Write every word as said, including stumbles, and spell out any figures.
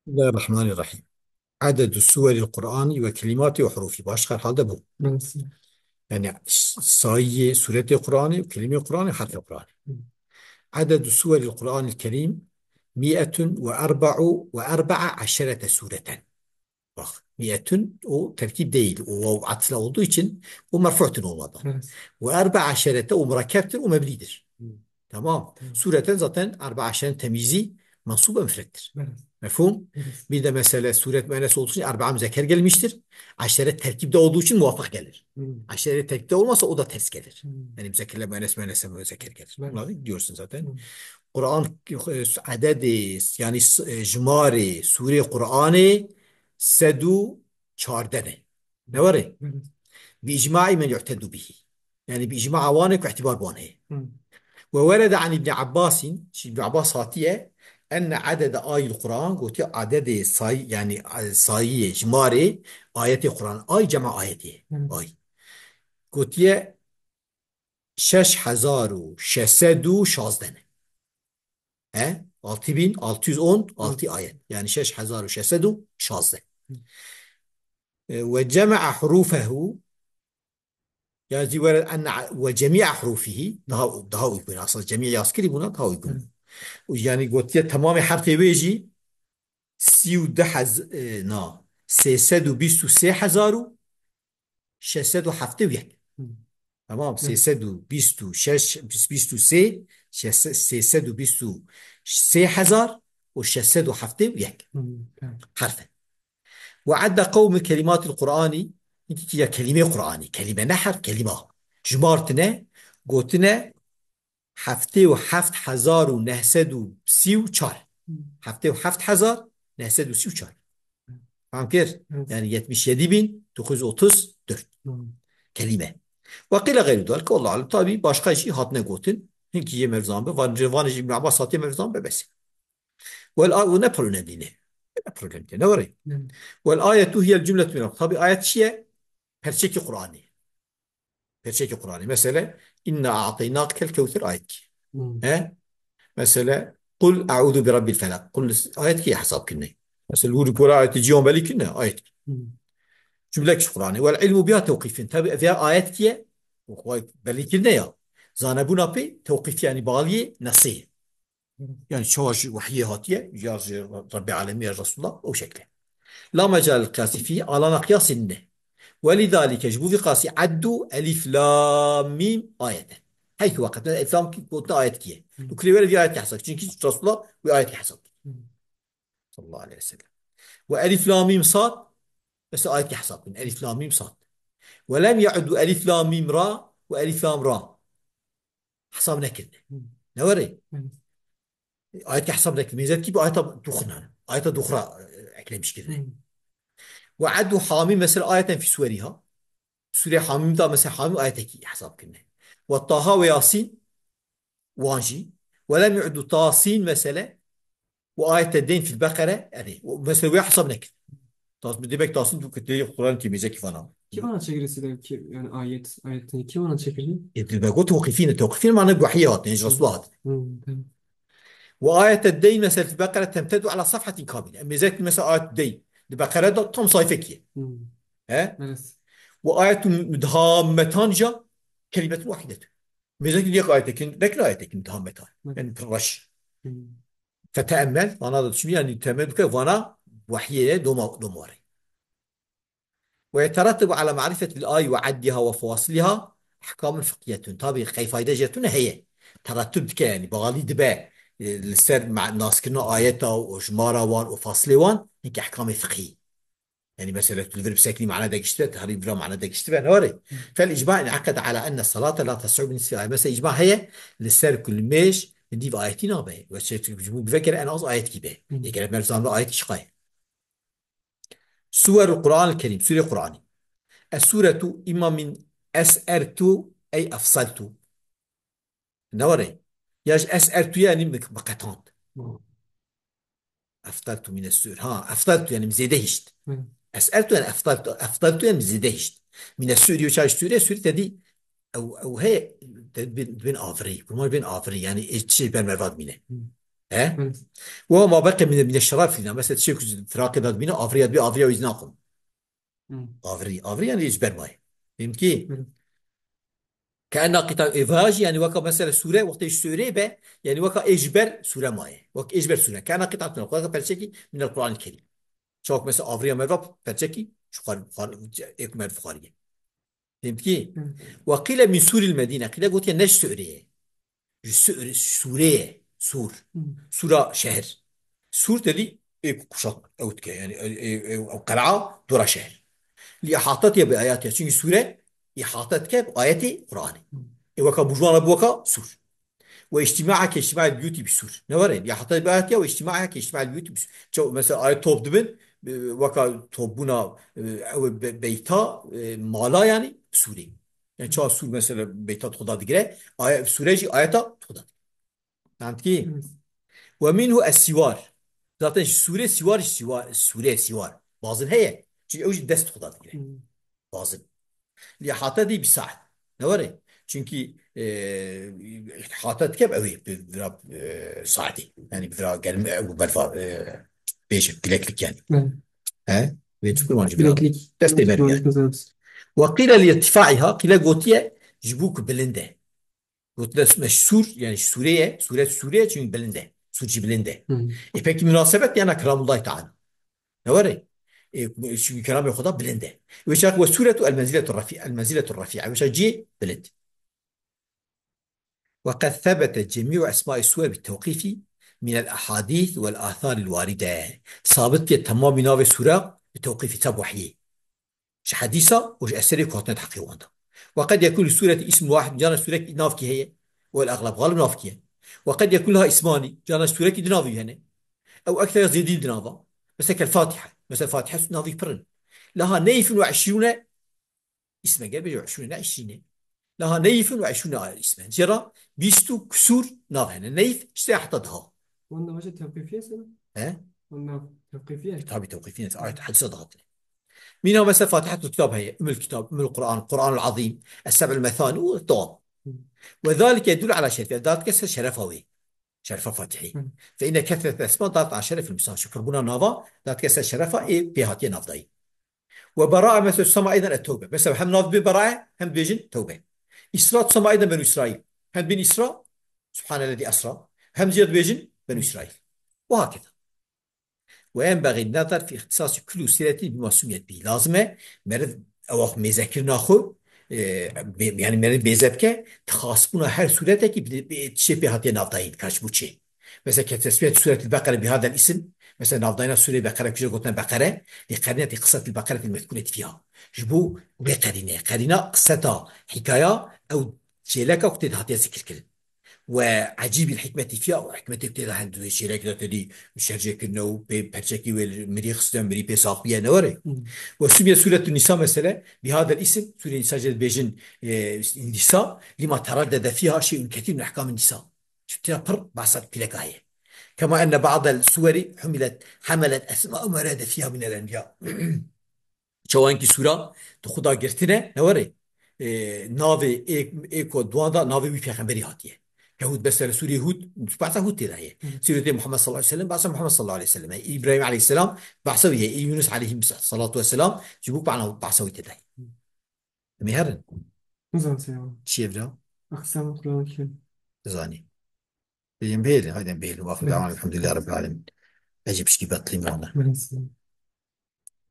Bismillahirrahmanirrahim. Adedu suweril Qur'ani ve kelimati ve hurufi. Baş herhalde bu. Evet. Yani s-, sayiyê suretê Qur'anê, kelimê Qur'anê, herfê Qur'anê. Hı. Adedu suweril Qur'anil Kerim mi'etun ve erba'u ve erba'a aşerete sureten. Bak, mi'etun o terkib değil. O vav atfla olduğu için o merfu'tun olmadan. Evet. Ve erba'a aşerete o murakkeptir, o mebnidir. Hı. Tamam. Tamam. Sureten zaten erba'a aşerenin temyizi mansub ve müfrettir. Evet. Mefhum? Evet. Bir de mesele suret müennes olduğu için erba'a müzekker gelmiştir. Aşere terkipte olduğu için muvafık gelir. Hı. Aşere terkipte olmasa o da ters gelir. Hı. Yani müzekkerle müennes, müennese müzekker gelir. Evet. Bunları diyorsun zaten. Hı. Kur'an, e, adedi, yani s-, e, jimarê surê Qur'anê sed û çardeh ne. Ne var? Hı. Bi icma'i men yu'tedu bihi. Yani bi icma'a wan e ku îtibar bi wan heye. Hı. Ve werede an İbn Abbasîn, şî İbn Abbas hatiye, enne adede ayil Qur'an, gotiye adedê say-, yani, e, sayiyê, jimarê ayetê Qur'an. Ay cema ayetê. Hı. Ay. Gotiye şeş hezar û şeş sed û şazdeh ne. He? Altı bin altı yüz on altı ayet. Yani şeş hezar û şeş sed û şazdeh. E, ve cema'a hurufehu, ya zî were enne ve cemi'a hurufihi, daha, daha uygun. Aslında cemi'a yazkiri buna daha uygun. Hı. Yani gotiye tamamê herfê wê jî sî û du hez-, e, na, sê sed û bîst û sê hezar û şeş sed û heftê û yek. Hı. Tamam, hı, sê sed û bîst û şeş, bîst û sê, şeş, sê sed û bîst û sê hezar û şeş sed û heftê û yek. Hı, evet. Herfe. Ve adde qewmi kelimatil Qur'ani, hinkî ya kelîmê Qur'anî, kelîme ne herf, kelîma. Jimartine, gotine, heftê û heft hezar û neh sed û sî û çar. Hmm. Heftê û heft hezar neh sed û sî û çar. Fam kir? Evet. Yani yetmiş yedi bin dokuz yüz otuz dört. Hmm. Kelîme. Ve qîle gayru dalike, Allahu alem, tabi başka jî hatine gotin. Hinkî yê mevzan be, van, van jî Îbn Abbas hatiye mevzan be, bes. Wel a-, o ne pir önemli ne? Ne problem te, ne var? Hmm. Wel ayetu hiyel cümletu min. Tabi ayet çi ye? Perçekî Qur'anê. Perçekî Qur'anê. Mesele, "İnna a'taynakel kewser" ayet ki. Hmm. He? Mesele, "Kul a'udhu bi rabbil felak." Kul ayet ki hesab kinne. Mesele, wuri pora ayet ciyon belî kinne, ayet. Hmm. Cümle ki Qur'anê. Wel ilmu biha tewqifin. Tabi, ev ya ayet ki ye, o kolay belî kinne ya. Zanebûna pê tewqif yani bağliyê nesê. Yani çawa ji wehyê hatiye, ya ji Rebbê Alemî ya Resulullah, o şekle. La mecal qiyasî fî, alana qiyasî nîne. Ve lidalike, ji bo vî qasî eddu elif lam mîm ayeten. Her iki weqet, elif lam ki gotina ayet kiye. Hı. Tu kirê were vî ayet ki hesab. Çünkü Resulullah vî ayet ki hesab. Hı. Sallallahu aleyhi ve sellem. Ve elif lam mîm sad, mesela ayet ki hesab kin. Elif lam mîm sad. Ve lem ya'du elif lam mîm ra ve elif lam ra. Hesab nekirine. Hı. Ne were? Hı. Ayet ki hesab nekirine. Mezet gibi ayeta dukhna. Ayeta dukhra, e, eklemiş kirine. Hı. Ve addu hamim mesela ayeten fi suveriha. Sure Hamim da mesela Hamim ayeteki hesab kirine. Ve Taha ve Yasin wan jî. Ve lem yu'du Tasin mesele. Ve ayete deyn fil Bekare. Yani o mesele wê hesab nekir. Tas-, demek Tasin tu kitê Kur'an ki mezek vana. Kî vana çekirî sî de ki, yani ayet, ayet, kî vana çekirî? E, tu be got tewqifîne, tewqifîne mane wahiyê hatine, ji Resulullah hatine. Hı, tamam. Ve ayete deyn mesela fil Bekare temtedu ala safhatin kamile. Mezek mesela ayet deyn. Di Bekare da tam sayfekiye. Hı. He? Evet. Ve ayetu mudhammetan ja kelimetun wahidetu. Mezek yek ayetekin, nekir ayetekin mudhammetan. Hı. Yani pırlaş. Hı. Feteemmel, vana da düşün, yani temel duke vana vahiyeye doma, domare. Ve yeterattebu ala ma'rifetil ay ve addiha ve fawasiliha ahkamun fiqhiyetun. Tabi qey fayde jetun heye. Terattub dike yani, bağlı dibe, e, li ser ma-, naskirina ayeta û jimara wan û fasilê wan, hinkî ehkamê fiqhî. Yani mesela tu li vir biseknî mane de giştibe, tu herî vira mane de giştibe, ne were? Hı. Fel icma en'ekede ala enne salate la tes'u bi nisfi ayet. Mesela icma heye, li ser ku limêj nîv ayetî nabe. Ve şey, tu ji bo bivekere en az ayetkî be. Hı. Yekere mer zanbe ayet çiqay. Suwerul Qur'anil Kerim, Sûrê Qur'anî. Es-sûretu imma min es'ertu ey efsaltu. Ne were? Ya ji es'ertu yani bi, bi qetand. Hı. Eftaltu mine sûr. Ha, eftaltu yani zêde hişt. Hı. Es'ertu yani eftaltu, eftaltu yani zêde hişt. Mine sûr, yo çar sûre, sûre tedî ew, ew he, te bin, bin avirî. Kurmar bin avirî yani, e, şey ber mervat mine. Hı. He? Belê. Wa ma beqe mine, mine şeref lîna. Mesela tişek firaqê da dibîne, avriya dibî, avriya wî naxwin. Hı. Avri, avri yani ê ji ber mayê. Fehmkî? Belê. Ke'enna qîta, ê vaya jî, yani weka mesela sûre, wextê ji sûrê be, yani weka ê ji ber sûre maye. Wek ê ji ber sûre. Ke'enna qîta, weka perçekî minel Kur'anil Kerîm. Çawk mesela avriya merva perçekî ji xwar, xwar, ê ku merv xwariye. Fehmkî? Hı. Ve qîle min sûril Medîne. Qîle gotiye ne ji sûrê ye. Ji sûr, sûrê ye. Sûr. Hı. Sûra şehir. Sûr tedî ê ku kuşat ew dike. Yani, e, e, e, ew qel'a dora şehir. Li ihatetiye bi ayatiye. Çünkü sûre ihate dike bi ayetê Qur'anê. Hı. E, weka bujwana bi weka sûr. Ve içtima'e ke içtima'il biyuti bi sûr. Ne were? Li ihatetiye bi ayatiye ve içtima'e ke içtima'il biyuti bi sûr. Çaw, mesela ayet top dibin, e, weka topbûna, e, ew be-, beyta, e, mala yani sûrê. Yani çawa sûr mesela beyta xwe da digire, aye-, sûre jî ayeta xwe da digire. Anladın ki? Evet. Ve minhu es-siwar. Zaten sûre siwar, siwar, sûre siwar. Bazin heye. Çünkü ew jî dest xwe da digire. Hmm. Bazin. Li ihate dî bi saet. Ne were? Çünkü, e, ihate dike ew ê bi vira, e, saetê. Yani bi vira gelim, e, bu berfa, e, bêjim, bileklik yani. Evet. He? Ve Türkmenci bir bileklik. Destê merdiyan. Ve qîle li irtifaiha, qîle gotiye, ji bo ku bilind e. Gotine meşhur, yani sûreye, sûret sûreye çünkü bilind e. Sûr jî bilind e. Hı. E, peki münasebet yana kelamullah Teala. Ne were? E, çünkü kelamê Xweda bilind e. Wê çax ve sûretu el menziletu rafi-, el menziletu rafi'a. Wê çax cî bilind. Ve qed thebete cemî'u esma'is suwer bi tewqîfî minel ehadîth vel atharil waride. Sabit ye temamî navê sûra bi tewqîfî, teb wehyê. Ji hedîsa û ji eserê ku hatine di heqê wan de. Ve qed yekûn li sûretî îsm wahid, cana sûrek navkî heye. Û el-egleb, xalib navkî ye. Ve qed yekûn liha îsmanî, cana sûrekî di navî hene. Ew ekser ya zêdî di nava. Mesela kel Fatiha. Mesela Fatiha navî pir in. Laha neyfin ve eşrûne îsmen, ger bêje eşrûne ne eşrîne. Laha neyfin ve eşrûne îsmen. Jê re bîst û kusûr nav hene. Neyf işte heta daha. Wan nava jî tewqîfî ye sena? He? Wan nav tewqîfî ye? Tabii tewqîfî ye. Ayet hedîsa dihatine. Mîna mesela Fatihatul Kitab heye, Ummul Kitab, Ummul Kur'an, Kur'anul Azîm, Es-Seb'ul Mesani û dewam. Hı. Ve zalike yedullu ala şerefiha. Dal dike ser şerefa wê. Şerefa Fatihê. Hı. Fe inne kethrete esma dalet ala şerefil misal. Ji pirbûna nava, dal dike ser şerefa ê pê hatiye navdayî. Ve bera'a mesela tusema eyden et-tewbe. Mesela hem nav dibê bera'a, hem dibêjin tewbe. Îsra tusema eyden Benu Îsraîl. Hem dibên Îsra, Subhanellezî esra. Hem jî dibêjin Benu Îsraîl. Ve hakeza. Ve yenbexî nezer fî îxtîsasî kulli sûretî bima sumiyet bî. Lazim e meriv ewa xwe mêzekirina xwe, e, bê-, yani meriv mêze bike, di xasbûna her sûretekî bi, bi tiştê pê hatiye navdayîn, ka ji bo çi. Mesela ke tesmiyet sûretil Beqere bi hadel îsim, mesela navdayîna sûreyê Beqere, kuje gotine Beqere, lê qerînetî qisetil Beqeretil mezkûreti fîha. Ji bo vê qerîne, qerîna qiseta, hîkaya, ew çêleka ku tê de hatiye zikirkirin. Ve ecîbîl hikmetî fiya û hikmetê ku tê de hend wê şêrek de tedî şerjê kirine û pê perçekî wê li mirî xistine, mirî pê sax bûye, ne were? Hmm. Ve sumiye Sûretun Nîsa mesele, bihadel îsim, Sûreyê Nîsa jê dibêjin, e, Nîsa, lima teradede fiha şey'un ketîr min ehkâmin Nîsa. Çi tira pir behsa pîleka heye. Kema enne ba'del suweri humilet, hemelet esma û merade fiha minel enbiya. Çawankî sûra di xwe da girtine, ne were? E, navê ê, ê ku duan da navê wî pêxemberî hatiye. Ke Hûd, mesela sûrê Hûd, behsa Hûd tê de ye. Hı. Sûretê Muhammed sallallahu aleyhi ve sellem, behsa Muhammed sallallahu aleyhi ve sellem. E, Îbrahîm aleyhisselam, behsa wî ye. E, Yunus aleyhissalatu vesselam, ji bo ku ana behsa wî tê de ye. Hı. Em ê herin. Nizan se ya. Çi ye vira? Aksam Kur'an-ı Kerim. Dizanî. Bêjin bihêlin, haydi bihêlin. Ve axiru da'wana elhamdülillahi rabbil alemin. Ecî pişkî betlî mane. Mersi.